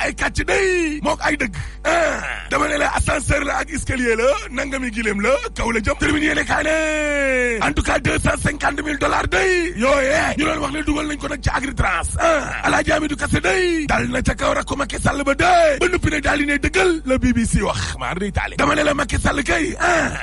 ay kàcc day mook ay dëgg dama ne la ascenseur la ak escalier la nangami gileem la kaw la jëm terminé yéene kaa ne en tout cas $250,000 day yooyee ñu doon wax ne dugal nañ ko nag ci Agritrans Alaaji Amidou Kassé day dal na ca kaw rakku Macky Sall ba day ba nuppi ne daal di ne dëggal la BBC wax maar di taali dama ne la Macky Sall kay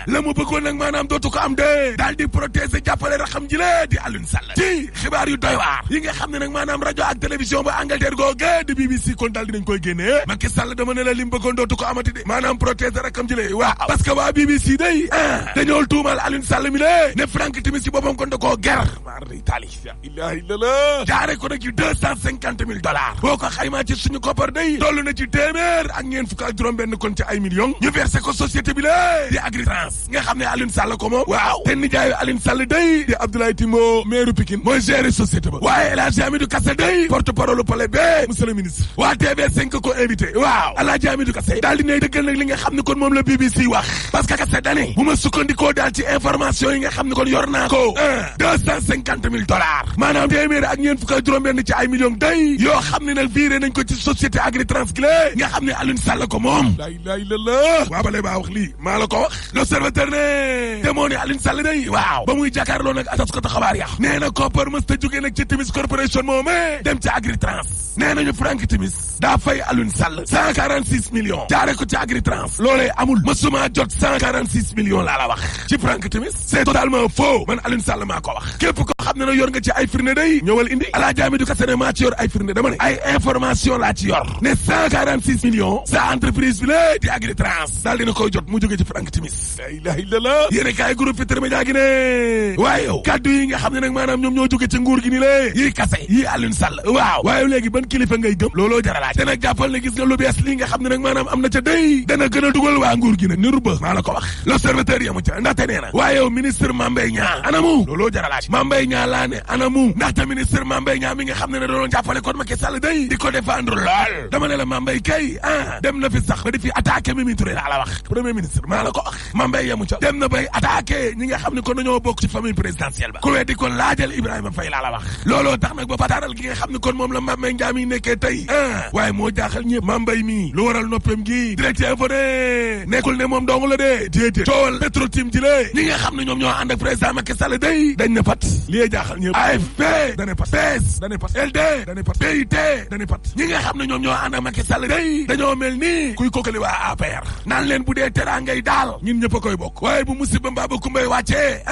la mu bëggoon nag maanaam dootu ko am de daal di protéger jàppale raxam ji la di Alioune Sall ci xibaar yu doy waar yi nga xam ne nag maanaam rajo ak télévision ba Angleterre googe di BBC kon daal dinañ koy génnee Macky Sall dama ne la li mu bëggoon dootu ko amati de maanaam protéger raxam ji la waaw parce que waa BBC day dañoo tuumal Alioune Sall mi le ne Frank Timis ci boppam kon da koo ger maar di taali la ilaha illallah jaare ko nag ci $250,000 boo ko xaymaa ci suñu koppar day toll na ci téeméer ak ñeent fukk ak juróom-benn kon ci ay millions ñu versé ko société bi la di Agritrans nga xam ne Alioune Sall ko moom waaw te nijaayu Alioune Sall day di Abdoulaye Timbo maire Pikine mooy gérer société ba waaye El Hadji Amidou Kassé day porte-parole palais ba monsieur le ministre waa TV5 ko invité waaw El Hadji Amidou Kassé daal di ne dëggal nag li nga xam ne kon moom la BBC wax parce que Kassé dane bu ma sukkandikoo daal ci information yi nga xam ne kon yor naa ko $250,000 maanaam téeméer ak ñeent fukk ak juróom-benn ci ay millions day yoo xam ne nag viré nañ ko ci société Agritrans gi nga xam ne Alioune Sall ko moom la ilaha illallah waa bale baa wax lii maa la ko wax l'observateur ne demoo ne Alioune Sall day waaw ba muy jàkkaarloo nag atas ko ta xabaar yax nee na koppar mës ta jógee nag ci Timis Corporation moomee dem ci Agritrans nee nañu Frank Timis daa fay Alioune Sall 146 millions jaare ko ci Agritrans loolee amul mësuma jot 146 millions laa la wax ci Frank Timis c'est totalement faux man Alioune Sall maa ko wax képp ko xam ne na yor nga ci ay firnde day ñëwal indi Alaaji Amidou Kassé ne maa ci yor ay firnde dama ne ay information laa ci yor ne 146 millions sa entreprise bi la di Agritrans daal dina koy jot mu jóge ci Frank Timis la ilaha illallah yéene kaay groupe Futurs Médias gi ne waaye yow kaddu yi nga xam ne nag maanaam ñoom ñoo jóge ci nguur gi ni lée yii Kassé yii Alioune Sall waaw waaye léegi ban kilifa ngay gëm looloo jaralaaj te nag jàppal ne gis nga lu bees lii nga xam ne nag maanaam am na ca day dana gën a dugal waa nguur gi nag ni ruba maa la ko wax l'observateur yamu ca ndaxte nee na waaye yow ministre Mame Mbaye Niang anamu looloo jaralaaj Mame Mbaye Niang laa ne anamu ndaxte ministre Mame Mbaye Niang mi nga xam ne doon jàppale kon Macky Sall day di ko défendre lool dama ne la Mame Mbaye kay dem na fi sax ba di fi attaqué Mimi Touré laa la wax premier ministre maa la ko wax Mame Mbaye yamu ca dem na bay attaqué ñi nga xam ne kon dañoo bokk ci famille présidentielle ba ku weddi kon laajal Ibrahima Faye laa la wax looloo tax nag ba pataaral gi nga xam ne kon moom la Mame Mbaye Niang mi nekkee tey waaye moo jaaxal ñëpp Mame Mbaye mi lu waral noppem gi direct info ne nekkul ne moom dong la dee déedéet coowal Petro-Tim ji la ñi nga xam ne ñoom ñoo ànd ak président Macky Sall day dañ na pat lii jaaxal ñëpp AFP dane pat PS dane pat LD dane pat PIT dane pat ñi nga xam ne ñoom ñoo ànd ak Macky Sall day dañoo mel ni kuy kokkali waa APR naan leen bu dee teraangay daal ñun ñëpp a koy bokk waaye bu musiba mbaa ba kumbay wàccee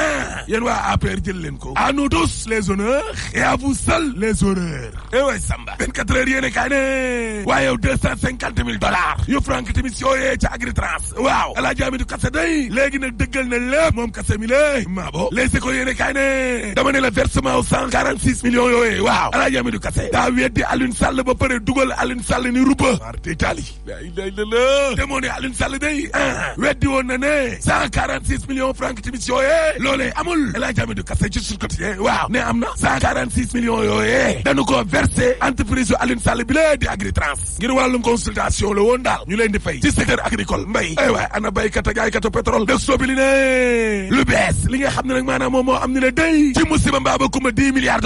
yéen waa APR jël leen ko à nous tous les honneurs et à vous seuls les horreurs way Samba 24 heures yéene kaay ne waaye yow $250,000 yu Frank Timis yooyee ca Agritrans waaw Alaaji Amidou Kassé day léegi nag dëggal na lépp moom Kassé mi lé maa bo les écoles yéene kaay ne dama ne la versement wu 146 millions yooyee waaw Alaaji Amidou Kassé daa weddi Alioune Sall ba pare dugal Alioune Sall ni ruba marte tali la ilaha illallah te moo ne Alioune Sall day weddi woon na ne 146 millions Frank Timis yooyee loolee amul Alaaji Amidou Kassé ci Sud Quotidien waaw ne am na 146 millions yooyee dañu ko versé entreprise yu Alioune Sall bi la di Agritrans ngir wàllum consultation la woon daal ñu leen di fay ci secteur agricole mbay ay waay ana baykat ak jaaykatu pétrole dëg soobi li ne lu bees li nga xam ne nag maanaam moom moo am ni la day ci musiba mbaa ba kuma $10 milliards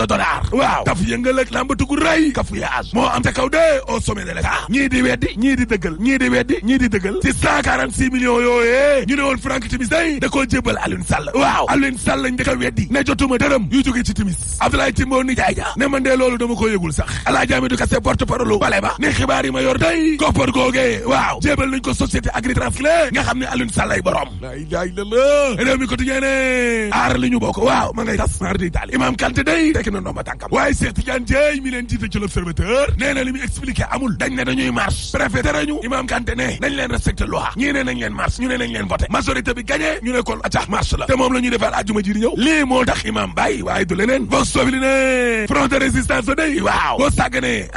waaw daf yëngal ak lambatugu rëy cafouillage moo am ca kaw de au sommet de l'État ñii di weddi ñii di dëggal ñii di weddi ñii di dëggal ci 146 millions yooyee ñu ne woon Frank Timis day da koo jébbal Alioune Sall waaw Alioune Sall lañ njëkk a weddi ne jotuma dërëm yu jóge ci Timis Abdoulaye Timbo ni jaay ja ne man de loolu dama ko yëgul sax Alaaji Amidou Kassé porte-parole bale ba ne xibaar yi ma yor day koppar googee waaw jébbal nañ ko société Agritrans la nga xam ne Alioune Sall ay borom la ilaha illallah réew mi quotidien ne aar li ñu bokk waaw ma ngay tas mar di taal Imam Kanté day tekki na ndomba tànkam waaye Cheikh Tidiane Dièye mi leen jiite ci l'Observateur nee na li mu expliqué amul dañ ne dañuy marche préfet terañu Imam Kanté ne nañ leen respecté loi ñii ne nañ leen marche ñu ne nañ leen voté majorité bi gagné ñu ne kon accax marche la te moom la ñuy defal àjjuma ji di ñëw lii moo tax imam bàyyi waaye du leneen vox populi ne front de résistance ba day waaw boo sàgganee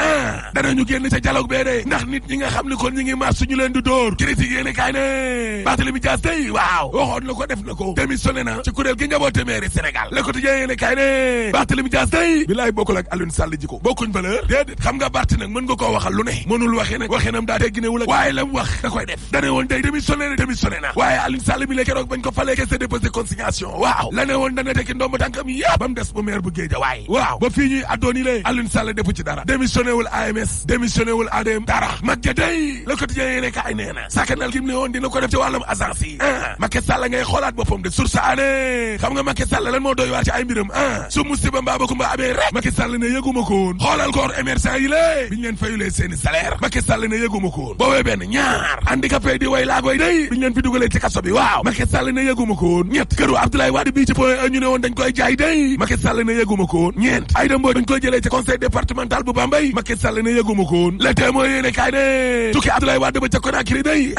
danañu génn ca dialogue bee de ndax nit ñi nga xam ne kon ñi ngi marche suñu leen di dóor critique yéene kaay ne Barthélémy Dias day waaw waxoon na ko def na ko démissionné na ci kuréel gi njaboote maire Sénégal Le Quotidien yéene kaay ne Barthélémy Dias day bilaay bokkul ak Alioune Sall ji ko bokkuñ valeur déedéet xam nga Barth nag mën nga koo waxal lu ne mënul waxee nag waxee nam daa tegginewul ak waaye la mu wax da koy def dane woon day démissionné na waaye Alioune Sall mi la keroog bañ ko falee caisse de dépôt et consignation waaw la ne woon dana tekki ndomba tànkam yëpp ba mu des bu maire bu Guédiawaye waaw ba fii ñuy addooni lée Alioune Sall defu ci dara démissionné wul AMS démissionné wul ADM dara mag ja day Le Quotidien yéene kaay nee na sakanal gi mu ne woon dina ko def ci wàllum agence yi Macky Sall ngay xoolaat boppam de source ané xam nga Macky Sall lan moo doy waar ci ay mbiram su musiba mbaa ba kumba amee rek Macky Sall ne yëguma ko woon xoolal corps émergent yi lée biñu leen fayulee seeni salaire Macky Sall ne yëguma ko woon boobee benn ñaar handicapé di way laagoy day biñu leen fi dugalee ci kaso bi waaw Macky Sall ne yëguma ko woon ñett këru Abdoulaye Wade bii ci point ñu ne woon dañ koy jaay day Macky Sall ne yëguma ko woon ñeent Aïda Mbodj dañ koy jëlee ci conseil départemental bu Bambey Macky Sall ne yëguma ko woon Le Témoin yéene kaay ne tukki Abdoulaye Wade ba ca Conakry day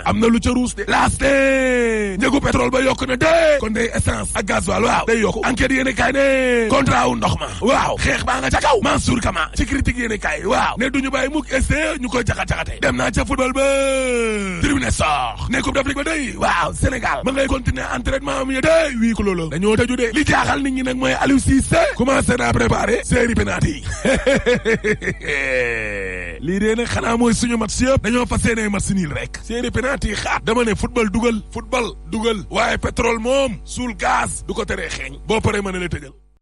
am na lu ca ruus de laas de njëgu pétrole ba yokk na de kon day essence ak gasoil waaw day yokku enquête yéene kaay ne contrat wu ndox ma waaw xeex baa nga ca kaw Mansour Kama ci critique yéene kaay waaw ne duñu bàyyi mukk essayé ñu koy jaxat-jaxate dem naa ca football ba tribune sox ne coupe d'Afrique ba day waaw Sénégal ma ngay continuer entraînement am ya day wii ko loolu dañoo tëju de li jaaxal nit ñi nag mooy Aliou Cissé commencé naa préparer série penalty lii dee nag xanaa mooy suñu match yëpp dañoo fas yéene match niil rek série penalty xaat dama ne football dugal waaye pétrole moom suul gaz du ko teree xeeñ boo paree mën a la tëjal